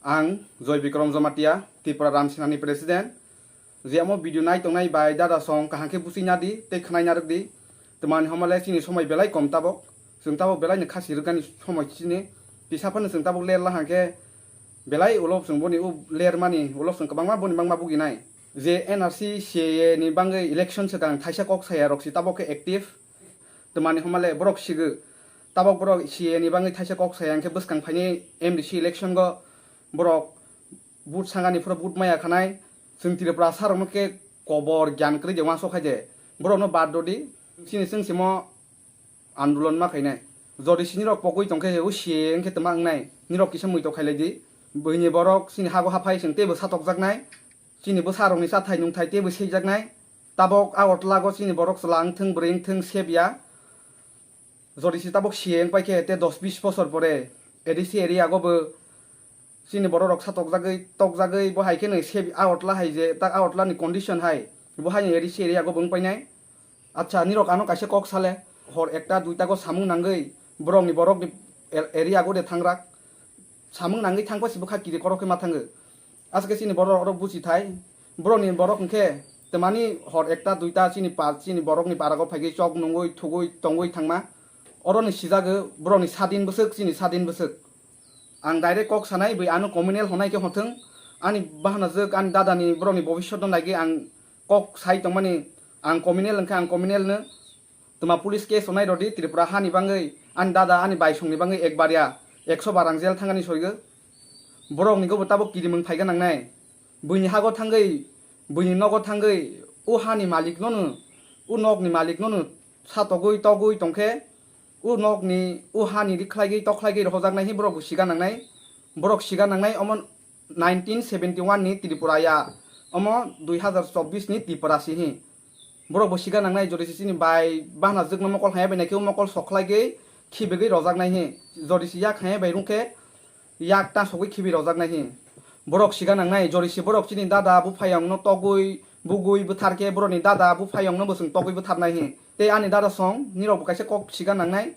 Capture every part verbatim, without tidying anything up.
Ang Joy Bikram Jamatia, Tripura Ram Senani President. Je amo video nai tongnai bai dada song kaham khe busi nadi tei khnai narwk di. Twmani homa le chini somoi belai kom tabok. Chwng tabok belai ni khasi rwgani somoi chini. Kisa phano chwng tabok ler lahang khe belai ulo chwng boni u ler mani ulo chwng kwbangma boni bangma buginai. Je N R C C A A ni bangwi election swkang thaisa kok saya rok si tabok khe active. Twmani homa le borok sigw. Tabok borok C A A ni bangwi thaisa kok saya hwnkhe bwskang phaini M D C election go borok vote sangani phuru vote maya khanai. Chwng Tripura sarokno khe kobor gyan kwrwi de uansuk khai de. Borokno bad dodi. Chini chwng simo andolon ma khainai. Jodi si nirok pogwi tongkhe o C A A wngkhe twma wngnai. Nirok kisa muitok khailai di. Buini borok chini hago haphai chwng teibo satokjaknai. Chini bwsarokni chathai nungthai teibo seijaknai. Tabok Agartala go chini borok chwla wngthwng bwrwi wngthwng sebya. Jodi si tabok C A A wngpai khe te dos bis bosor pore A D C area go bo chini borok rok satokjagwi tokjagwi bo hai khe nw se Agartala hai je tak Agartala ni condition hai bo hai ni A D C area go bo wngpai nai. Acha, nirok ano kaisa kok sale, hor ekta duita go samung nangwi borok ni borok ni er-, area go de thangrak. Samung nangwi thangpa si bwkha kiri korok khe ma thango. Aswk khe chini borok rok buchi thai. Borok ni borok hwnkhe twmani hor ekta duita chini pa, chini borok ni para go phaigwi chok nungwi thugwi tongwi thangma. Oro ni sijago borok ni sadin bwswk, chini sadin bwswk. Ang direct kok sanai, bwi ano communal honai khe hothwng. Ani bahanajwk, ani dada ni borok ni bobiswt no naigwi ang kok sai tongmani, ang communal hwnkhe ang communal no. Twma police case onai rodi Tripura hani bangwi, ani dada, ani baisongni bangwi ekbar ya ekso bar ang jail thangani soigo. Borokni gobo tabok kirimwng phaiga nangnai. Buini hago thangwi, buini nogo thangwi, o hani malik nono, o nokni malik nono satogwi togwi tongkhe, o nokni, o hani rikhlaigwi tokhlaigwi rohojaknai hi borok bo siga nangnai. Borok siga nangnai omo nineteen seventy one ni Tripura ya, omo dui hazar chobbish ni Tripura si hi. Borok bo siga nangnai, jodi si chini bai bahna jwkno mokol haya bai naikhe o mokol sokhlai gwi khibigwi rojak nai hi. Jodi si yak haya bai rung khe yak ta sogwi khibi rojak nai hi. Borok siga nangnai, jodi si borok chini dada buphayong no togwi bugwi bwthar khe borok ni dada buphayong no bo chwng togwi bwthar nai hi. Tei ani dada song nirok bo kaisa kok siga nangnai.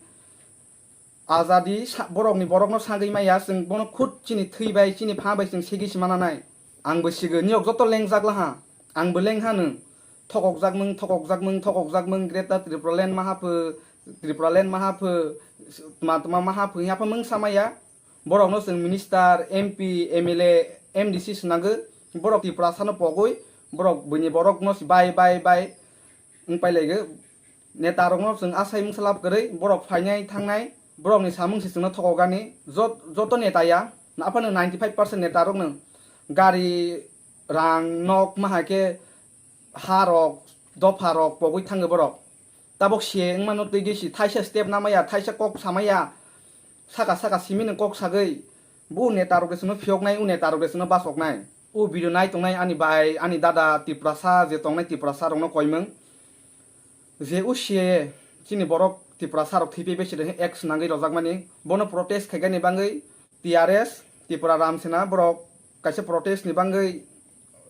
Ajadi sa-, borokni borokno sagwi maya, chwng bono khud chini thwi bai, chini pha bai chwng segwi se mananai. Ang bo sigo, niyok joto lengjak laha. Ang bo lengha nwng. Thokokjak mung, thokokjak mung, thokokjak mung, Greater Tripura Land maha pho, Tripura Land maha pho, tma tma maha pho, yapha mung samaya. Borokno chwng minister, M P, M L A, M D C swnangwi, borok Tiprasano pogwi, borok buini borokno se bai, bai, bai wng pailaigo. Netarokno chwng asai mungsa lab kwrwi, borok phainai thangnai, borokni samung se chwngno thokogani, jot-, joto neta ya, aphano ninety five percent netarokno gari, rang, nok, ma hai khe harok, dopharok pogwi thango borok. Tabok se wngmano twi gwi si thaisa step namaya, thaisa kok samaya, saka saka simi nwng kok sagwi, bo netarok de chwngno phiyoknai, o netarok de chwngno bachoknai. O video nai tongnai ani bai, ani dada Tiprasa je tongnai Tiprasa rokno koimung. Je o C A A chini borok Tiprasa rok thwipai bai se de X nangwi rojakmani, bono protest khaigani bangwi T R S, Tripura Ram Sena borok kaisa protest ni bangwi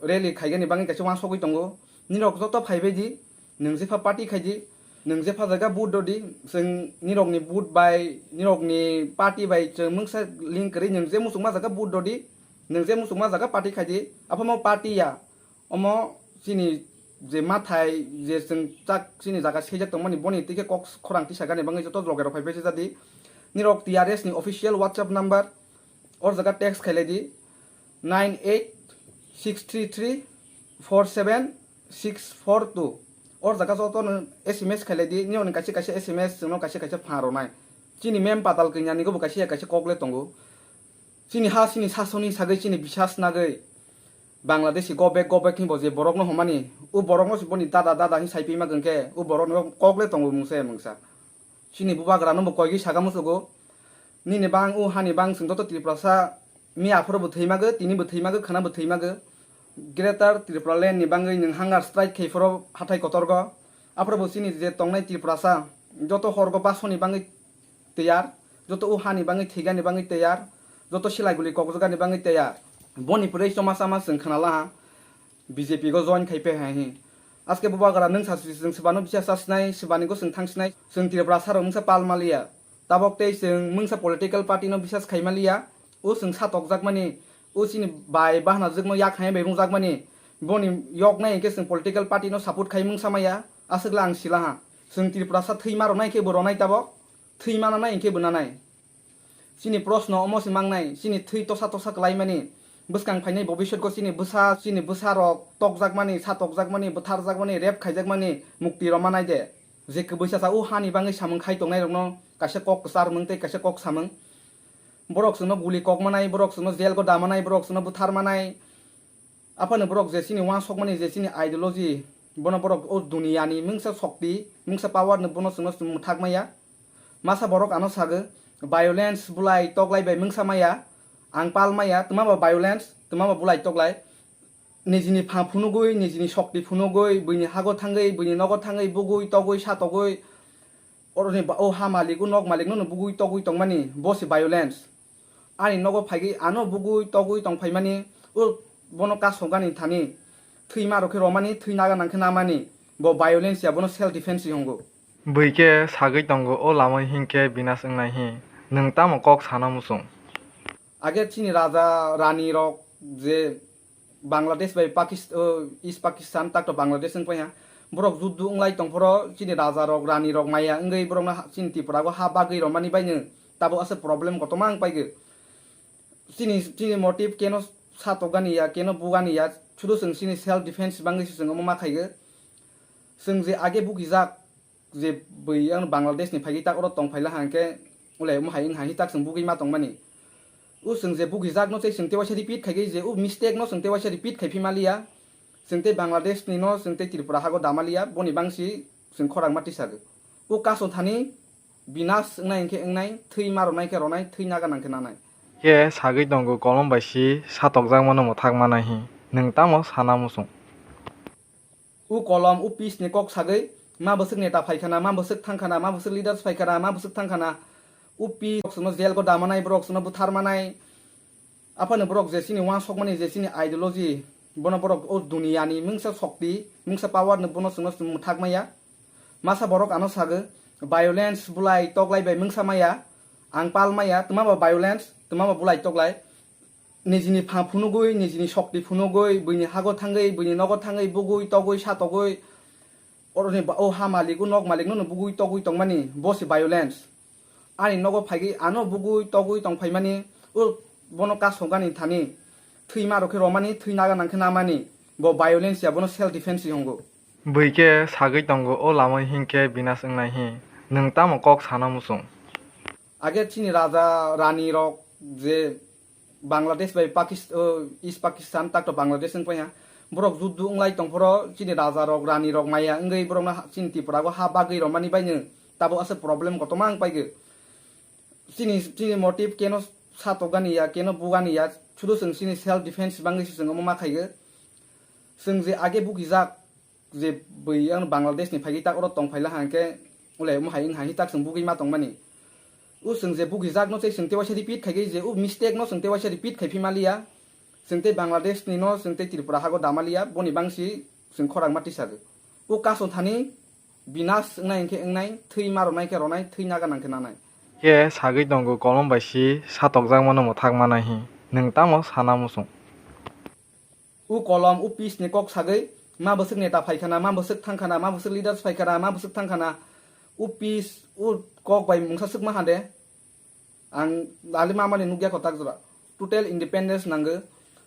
rally khaigani bangwi kaisa uansugwi tongo. Nirok joto phaibai di, nwng jepha party khai di, nwng jepha jaga vote rw di, chwng nirokni vote bai, nirokni party bai chwng mungsa link kwrwi, nwng je muchungma jaga vote rw di, nwng je muchungma jaga party khai di, aphano party ya. Omo chini je mathai je chwng chak chini jaga sejak tongmani boni twi khe kok khorang tisagani bangwi joto loge rok phai besi jadi. Nirok T R S ni official WhatsApp number or jaga text khailai di nine eight six three three four seven six four two. Or jaga joto no S M S khailai di, nirok ni kaisa kaisa S M S chwngno kaisa kaisa phan rwnai. Chini mem patal kanya ni gobo kaisa kaisa kok le tongo. Chini ha, chini sasoni sagwi, chini bisas nagwi Bangladeshi go back, go back hinbo je borokno homani, o borokno se boni dada, dada hin saipi ma gwn khe, o borokno kok le tongo mungsa ya mungsa. Chini bubagra no bo koigwi saga musugo. Nini bang, o hani bang, chwng joto Tiprasa, mi aphuru bo thwi magwi, tini bo thwi magwi, khwna bo thwi magwi. Greater Tripura Land ni bangwi nwng hunger strike khai phuru hathai kotorgo. Aphuru bo chini je tongnai Tiprasa, joto horgo basoni bangwi tiyar, joto o hani bangwi thwigani bangwi tiyar, joto silai guli kokjagani bangwi tiyar. Boni pwrwi choma chama chwng khwnala ha, B J P go join khai pe hai hi. Aske bubagra nwng sa chwng swbano bisas chasnai, swbani go chwng thangsinai, chwng Tripura sarok nwngsa pal maliya. Tabok tei chwng mungsa political party no bisas khai maliya, o chwng satokjakmani O chini bai bahna jwkno yak hai bai rungjakmani, boni yok nai hinkhe chwng political party no support khai mungsa maya, aswkla ang silaha. Chwng Tripura sa thwi ma rwnai khe bo rwnai tabok, thwi ma nanai hinkhe bo nanai. Chini proshno omo se mangnai, chini thwi tosa tosa kwlaimani, bwskang phainai bobiswtgo chini bwsa, chini bwsa rok tokjakmani, sa tokjakmani, bwtharjakmani, rape khaijakmani mukti rwmanai de. Je kwbwi chasa o hani bangwi samung khai tongnai rokno kaisa kok kwchar mung tei kaisa kok samung. Borok chwngno guli kok manai, borok chwngno jail go da manai, borok chwngno bwthar manai. Aphano borok je chini uansukmani, je chini ideology, bono borok o duniyani mungsa shokti, mungsa power no bono chwngno mwthak maya. Masa borok ano sagwi, violence bulai toklai bai mungsa maya, ang pal maya, twma ba violence, twma ba bulai toklai. Nijini pha phunugwi, nijini shokti phunugwi, buini hago thangwi, buini nogo thangwi, bugwi, togwi, satogwi, oroni ba-, o ha malik, o nok malik no bugwi, togwi tongmani, bo se violence. Ani nogo phaigwi ano bugwi togwi tong phaimani, o bono kasogani thani thwi ma rokhe romani, thwi naga nangkhe namani, bo violence ya, bono self defense se hongo. Bwikhe sagwi tongo o lama hinkhe binas wngnai hi, nwng tamo kok sana muchung? Age chini raja rani rok je Bangladesh bai Pakist-, o, East Pakistan, takto Bangladesh wng paiha. Borok juddu wnglai tongphoro chini raja rok, rani rok maya wngwi borokno ha-, chini Tripura o ha bagwi romani baino tabuk aswk problem kotorma wng paigwi. Chini, chini motive keno satokgani ya, keno bugani ya, sudu chwng chini self defense bangwi se chwng omo ma khaigwi. Chwng je age bugijak, je bwi ang Bangladesh ni phaigwi tak oro tong phaila hangkhe, ulai omo hai wng hai tak chwng bugwi ma tongmani. O chwng je bugijak no tei chwng tei waisa repeat khaigwi je o mistake no chwng tei waisa repeat khai phi maliya. Chwng tei Bangladesh ni no chwng tei Tripura hago damaliya, boni bangsi chwng khorang ma tisagwi. O kaso thani binas wngnai hwnkhe wngnai, thwi ma ronai khe ronai, thwi naga nang khe nanai. Khe sagwi tongo kolom bai si satokjakmano mwthak manai hi, nwng tamo sana muchung? O kolom, o peace ni kok sagwi, ma bwswk neta phaikhana, ma bwswk thangkhana, ma bwswk leaders phaikhana, ma bwswk thangkhana. O peace, borok chwngno jail go damanai, borok chwngno bwtharmanai. Aphano borok je chini uansukmani, je chini ideology, bono borok o duniyani mungsa shokti, mungsa power no bono chwngno mwthak maya. Masa borok ano sagwi, violence bulai toklai bai mungsa maya, ang pal maya, twma ba violence, twma ba bulai toklai. Nijini pha phunugwi, nijini shokti phunugwi, buini hago thangwi, buini nogo thangwi, bugwi, togwi, satogwi, oroni ba-, o ha malik, o nok malik no bugwi, togwi tongmani, bo se violence. Ani nogo phaigwi ano bugwi, togwi tong phaimani, o bono kasogani thani, thwi ma rokhe romani, thwi naga nangkhe namani, bo violence ya, bono self defense se hongo. Bwikhe sagwi tongo o lama hinkhe binas wngnai hi, nwng tamo kok sana muchung? Age chini raja rani rok je Bangladesh bai Pakist-, o, East Pakistan, takto Bangladesh wng paiha. Borok juddu wnglai tongphoro chini raja rok, rani rok maya wngwi borokno ha-, chini Tripura o ha bagwi romani baino tabuk aswk problem kotorma wng paigwi. Chini, chini motive keno satokgani ya, keno bugani ya, sudu chwng chini self defense bangwi se chwng omo ma khaigwi. Chwng je age bugijak, je bwi ang Bangladesh ni phaigwi tak oro tong phaila hangkhe, ulai omo hai wng hai tak chwng bugwi ma tongmani. O chwng je bugijak no tei chwng tei waisa repeat khaigwi je o mistake no chwng tei waisa repeat khai phi maliya. Chwng tei Bangladesh ni no chwng tei Tripura hago damaliya, boni bangsi chwng khorang ma tisagwi. O kaso thani binas wngnai hwnkhe wngnai, thwi ma ronai khe ronai, thwi naga nang khe nanai. Khe sagwi tongo kolom bai si satokjakmano mwthak manai hi, nwng tamo sana muchung? O kolom, o peace ni kok sagwi, ma bwswk neta phaikhana, ma bwswk thangkhana, ma bwswk leaders phaikhana, ma bwswk thangkhana, o peace, o kok bai mungsa swkma hande. Ang ali mamani nukya kotak jora. Total independence nango.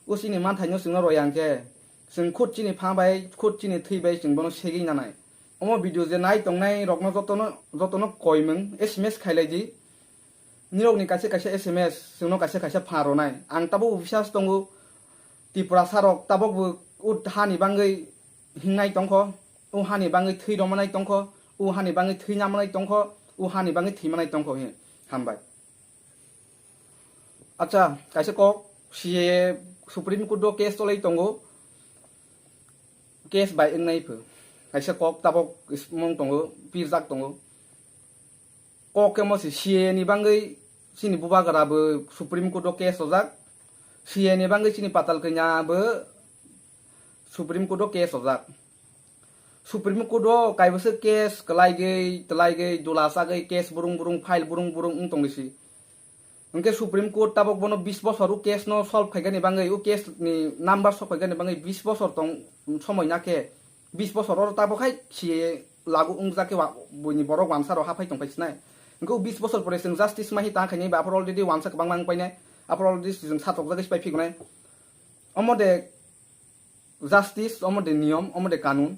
O chini manthaino chwngno royang khe, chwng khud chini pha bai, khud chini thwi bai chwng bono segwi nanai. Omo video je nai tongnai rokno jotono, jotono koimung S M S khailai di. Nirokni kaisa kaisa S M S chwngno kaisa kaisa pha ronai. Ang tabuk bo bisas tongo, Tiprasa rok tabuk bo o hani bangwi hingnai tongkho, o hani bangwi thwi romanai tongkho, o hani bangwi thwi namanai tongkho, o hani bangwi thwi manai tongkho hin. Hambai. Acha, kaisa kok, C A A Supreme Court o case cholai tongo. Case bai wngnai pho. Kaisa kok tabuk mung tongo, pirjak tongo. Kok khe mo se C A A ni bangwi chini bubagra bo Supreme Court o case ojak. C A A ni bangwi chini Patal Kanya bo Supreme Court o case ojak. Supreme Court o kaibwswk case kwlaigwi, twlaigwi, dula chagwi case burung burung, file burung burung wng tongwi si. Hwnkhe Supreme Court tabok bono bis bosor o case no solve khaigani bangwi, o case ni number sok khaigani bangwi bis bosor tong somoi na khe, bis bosor oro tabok hai khiye lagu wngjak khe wa-, buini borok wansa rok haphai tongphai sinai. Hwnkhe o bis bosor pore chwng justice mahi tang khainai ba aphuru already wansa kwbangma wngpainai, aphuru already chwng satokjagwi sipai phigonai. Omo de justice, omo de niyom, omo de kanun.